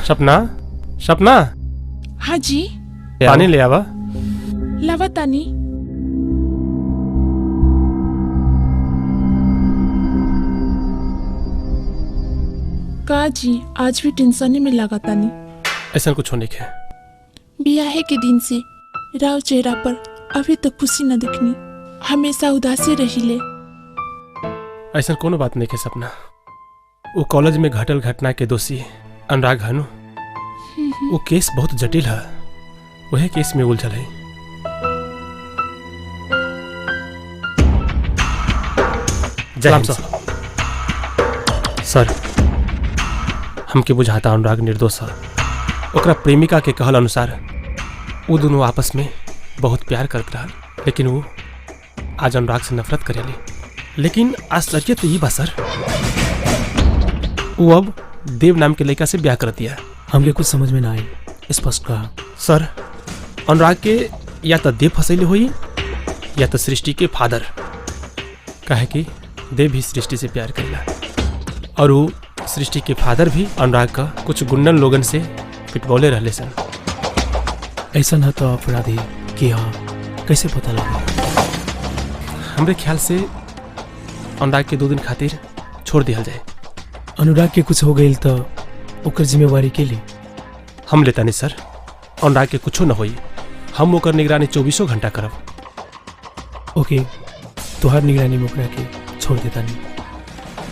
सपना, सपना। हाँ जी। पानी ले आवा। लावा तानी। का जी आज भी टेंशन में लगा तानी? ऐसा कुछ होने के। बियाहे के दिन से राव चेहरा पर अभी तक खुशी न दिखनी, हमेशा उदासी रही ले। ऐसा कोनो बात नहीं है सपना। वो कॉलेज में घटल घटना के दोषी अनुराग हनु। वो केस बहुत जटिल है, वही केस में उलझल है। जय हिंद सर। सर हमके बुझाता अनुराग निर्दोष है। ओकरा प्रेमिका के कहल अनुसार वो दोनों आपस में बहुत प्यार करत रहा, लेकिन वो आज अनुराग से नफरत करेली। लेकिन आश्चर्य तो ये बा सर, वो अब देव नाम के लड़का से ब्याह कर दिया। हमके कुछ समझ में ना आई, स्पष्ट कहा। सर अनुराग के या तो देव फसैले हुई या तो सृष्टि के फादर, काहे कि देव भी सृष्टि से प्यार करेला और वो सृष्टि के फादर भी अनुराग का कुछ गुंडन लोगन से पिटबौले रहले सन। ऐसा न तो अपराधी कि हाँ कैसे पता लगा? हमरे ख्याल से अनुराग के 2 दिन खातिर छोड़ दिया जाए। अनुराग के कुछ हो गई तो ओकर जिम्मेवारी के लिए हम लेता नहीं सर। अनुराग के कुछ न होई, हम ओकर निगरानी 24 घंटा करब। ओके, तुहार निगरानी में ओकरा के छोड़ देता नहीं,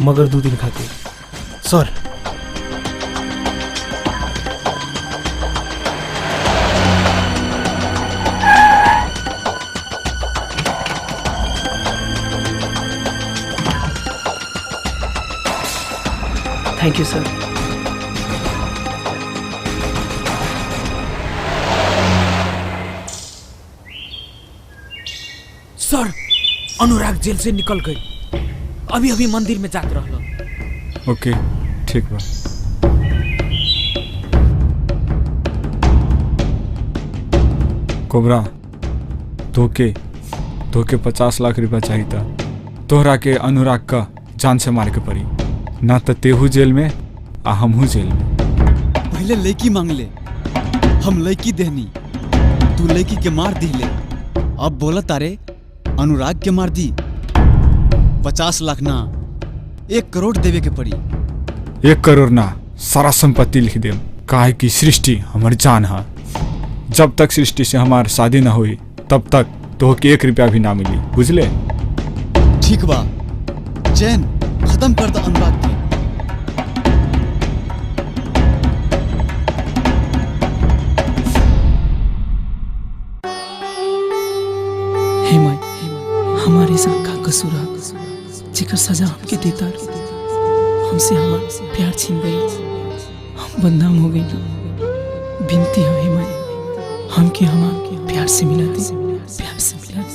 मगर 2 दिन खातिर। Sir thank you sir. Sir Anurag jail से निकल गई, अभी अभी मंदिर में जात रहल। ओके ठीक बा। कोबरा तोके 50 लाख रुपया चाहिए था। तोहरा के अनुराग का जान से मार के पड़ी ना तो तेहू जेल में आ हमहू जेल में। पहले लड़की मांग ले, हम लड़की देहनी, तू लड़की के मार दी ले, अब बोला तारे अनुराग के मार दी। 50 लाख ना 1 करोड़ देवे के पड़ी। 1 करोड़ ना, सारा संपत्ति लिख दे। काहे कि सृष्टि हमार जान है, जब तक सृष्टि से हमार शादी ना हुई तब तक तो के 1 रुपया भी ना मिली, बुझले? ठीक बा चैन खत्म कर दो अनुराग के। हे माई, हमारे संग का कसूर है जेकर सजा हमके देता, हमसे हमार प्यार छीन गई, हम बदनाम हो गई। बिनती है हे माई, हमके हमार प्यार से मिला दे, प्यार से मिला दे।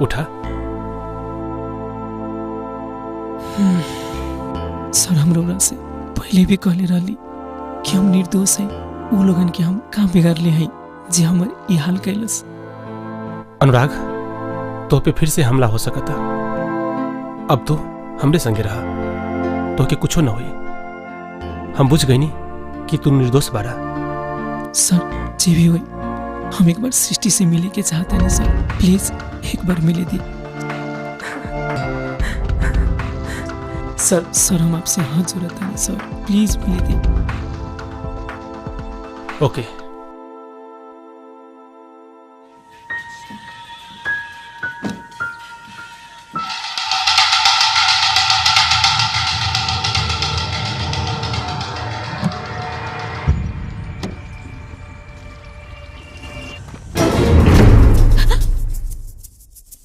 उठा। सर, हम रउरा से पहले भी कहले रहली कि हम निर्दोष हैं। वो लोगन के हम का बिगाड़ले हैं जे हमर ई हाल कैलस। अनुराग, तो पे फिर से हमला हो सकता। अब तो हमरे संगे रहा, तो के कुछो न होई। हम बुझ गई नी कि तू निर्दोष बारा। सर, जे भी होई, हम एक बार सृष्टि से मिले के चाहता नहीं सर, प्लीज एक बार मिले दी सर। सर, हम आपसे हाथ जोड़ता नहीं सर, प्लीज मिले दी। ओके।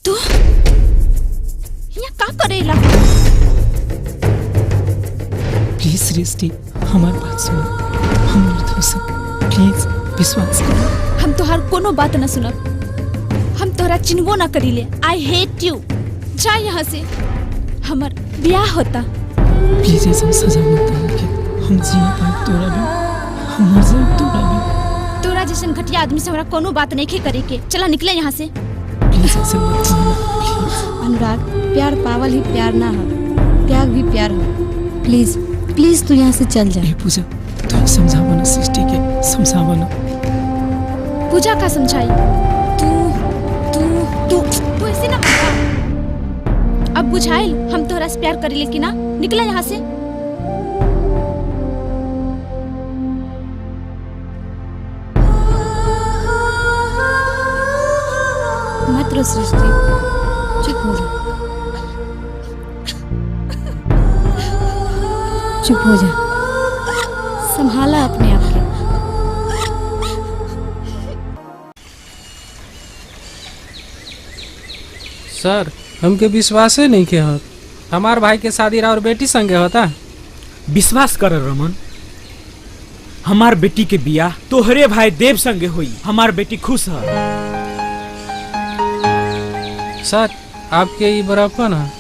तू यहाँ का करेला? प्लीज सृष्टि, हमारी बात सुनो, हम निर्दोष हैं, प्लीज विश्वास करो। हम तोहार कोनो बात न सुनब, हम तोहरा चिन्हबो ना करीले। I hate you. जा यहाँ से, हमर ब्याह होता। प्लीज ऐसा सजा मत दे, हम जी पाए तोरा भी, हम मर जाए तोरा भी। तोरा जैसन घटिया आदमी से हमरा कोनो बात नहीं करे के। चला निकले यहाँ से। प्लीज ऐसे मत कहना, प्लीज। अनुराग, प्यार पावल ही प्यार ना हो, त्याग भी प्यार हो। प्लीज प्लीज तू यहाँ से चल जा। पूजा, तू समझावा ना सृष्टि के, समझावा ना। पूजा का समझाई? तू तू तू तू ऐसे ना बता। अब बुझाइल हम तोहरा से प्यार करीले कि ना? निकला यहाँ से। मत रो सृष्टि, चुप हो जा, चुप हो जा, संभाला अपने आप के। सर, हमके विश्वास नहीं के होत, हमार भाई के शादी और बेटी संगे होता। विश्वास कर रमन, हमार बेटी के बियाह तोहरे भाई देव संगे होई। हमार बेटी खुश है। सर, आपके ई बड़प्पन है,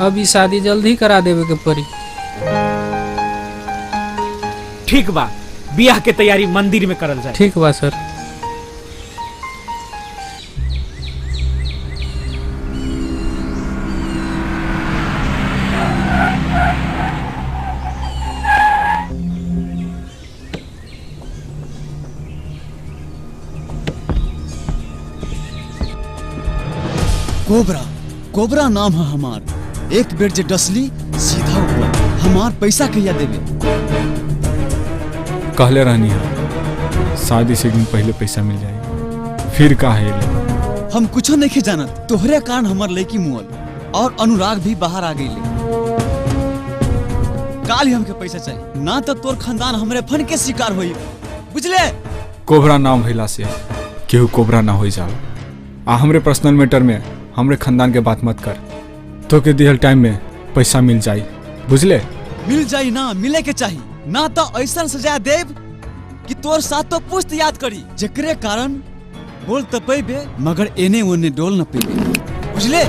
अब ई शादी जल्दी करा देवे के पड़ी। ठीक बा, बियाह के तैयारी मंदिर में करल जाए। ठीक बा सर। कोबरा, कोबरा नाम है हमार। एक बेर जे डसली सीधा ऊपर, हमार पैसा कहिया देवे? कहले रहनी है, शादी से एक दिन पहले पैसा मिल जाएगी, फिर का है? हम कुछो नहीं जानत, तोहरे कारण हमार लड़की मुअल और अनुराग भी बाहर आ गई। काल ही हमके पैसा चाहिए, ना तो तोर खानदान हमरे फन के शिकार होई, बुझले? कोबरा नाम भइला से केहू कोबरा ना हो जाओ। आ हमरे पर्सनल मैटर में हमरे खानदान के बात मत कर। तो के दिहल टाइम में पैसा मिल जाई, बुझले? मिल जाई ना, मिले के चाहिए ना तो ऐसा सजा देव कि तोर साथ तो पुश्त याद करी, जकरे कारण बोल तो पैबे मगर एने ओने डोल न पैबे, बुझले?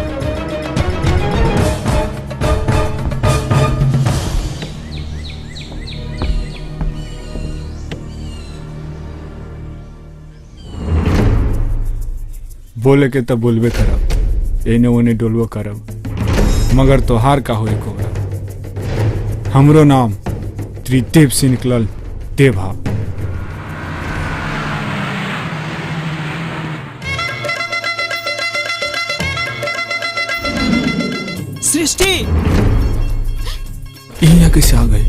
बोले के तो बोलबे करब, एने ओने डोलबो करब, मगर तोहार का होई कोबरा? हमरो नाम त्रिदेव से निकलल देव हा। सृष्टि, यहाँ कैसे आ गई?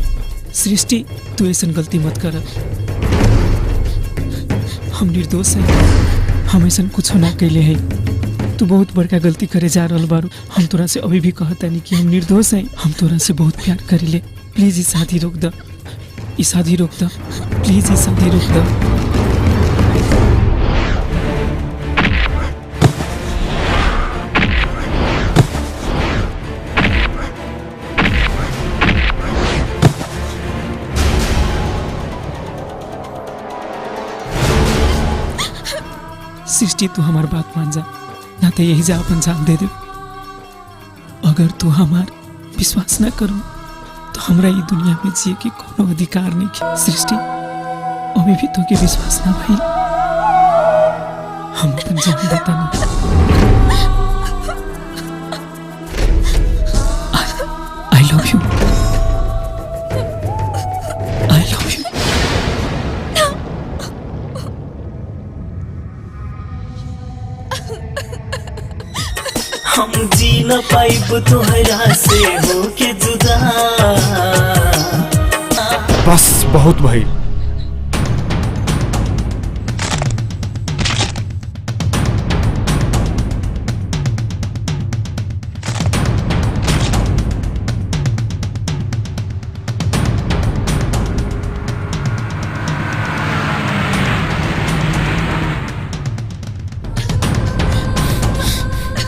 सृष्टि, तू ऐसा गलती मत कर, हम निर्दोष हैं, हम ऐसा कुछ ना कैले हैं। तू बहुत बड़का गलती करे जा रहा बारू। हम तोरा से अभी भी कहता नहीं कि हम निर्दोष हैं, हम तोरा से बहुत प्यार करेले। प्लीज ये शादी रोक the, ये शादी रोक the, please ये शादी रोक the. सृष्टि, तू हमार बात मान जा, ना तो यही जा अपन जान दे दे। अगर तू हमार विश्वास ना करो तो हमरा ये दुनिया में जिए के कोनो अधिकार नहीं है। सृष्टि अभी भी तो के विश्वास ना भाई, हम अपन जान देता नहीं। I love you. I love you. हम जी न पाइब तोहरा से होके जुदा। बस बहुत भाई,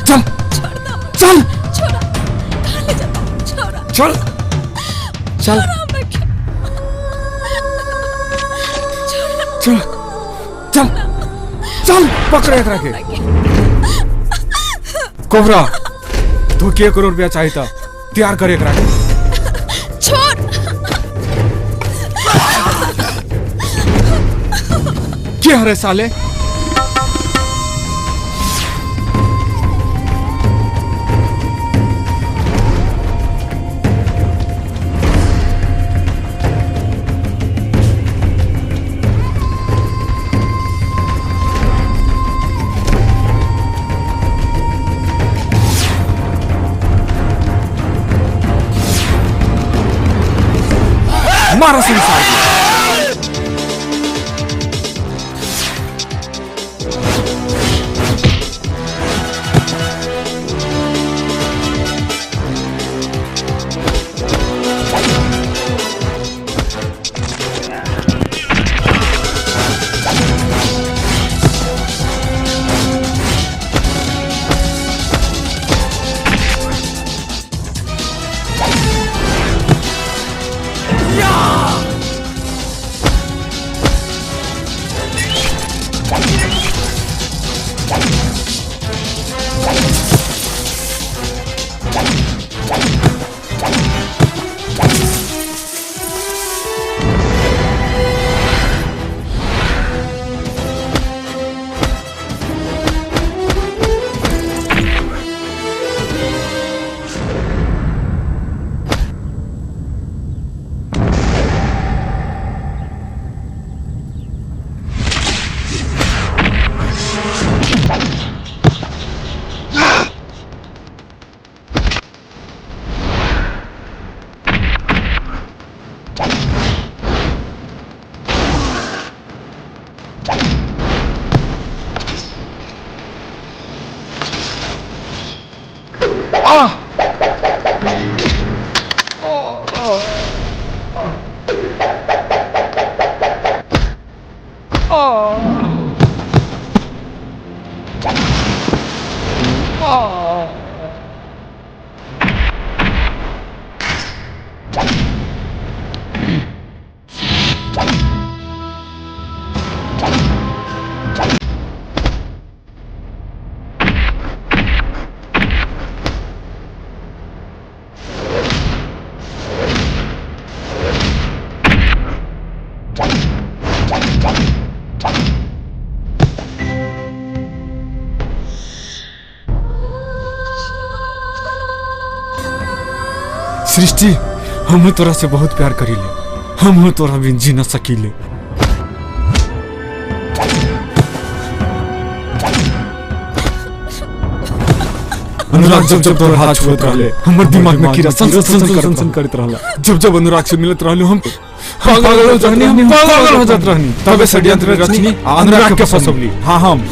चल चल चल चल चल चल चल, पकड़ एकरा के। कोबरा तू के करोड़ रुपया चाहिए था, तैयार कर एकरा के। छोड़। के हरे साले? मारा संसार। सृष्टि, हम तोरा से बहुत प्यार करीले, हम तोरा बिन जी न सकीले। अनुराग जब जब तोरा हाथ छुअत रहले, हमर दिमाग में कीड़ा सन सन सन करत रहला। जब जब अनुराग से मिलत रहले हम पागल हो जानी, हम पागल हो जात रहनी। तबे षड्यंत्र रचनी अनुराग के फसवली। हां हम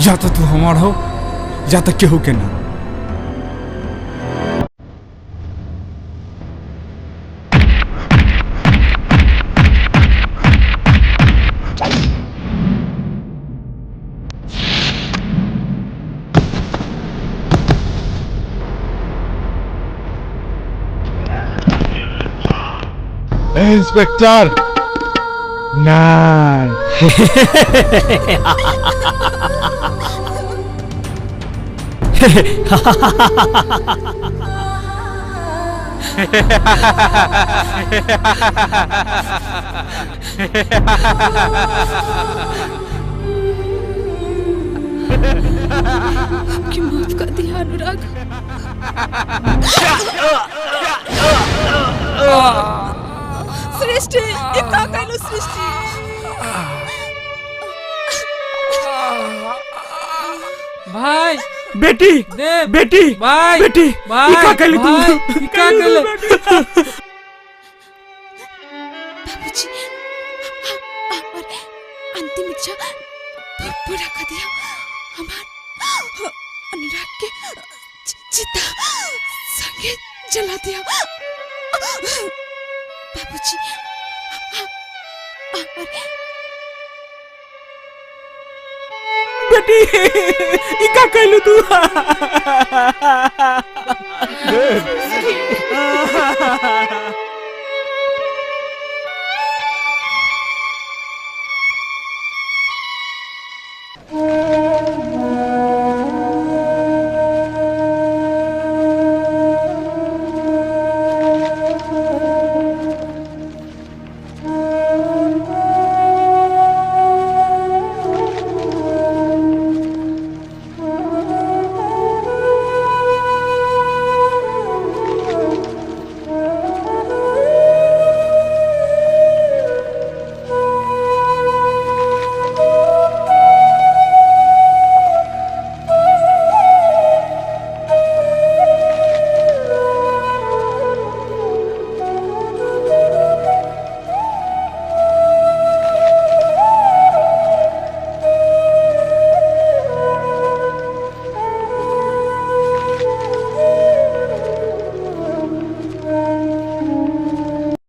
या तो तू हमार हो या तो केहू के ना। इंस्पेक्टर नान। आपकी माफ कर दिया अनुराग। सृष्टि इतना कहलो सृष्टि। भाई बेटी देव बेटी भाई बेटी भाई का कहली तू भाई, का कहले? बाबूजी और अंतिम इच्छा पूरा कर दिया। हमार अनुराग के चिता संगे जला दिया। बाबूजी बेटी ई का कहलू तू?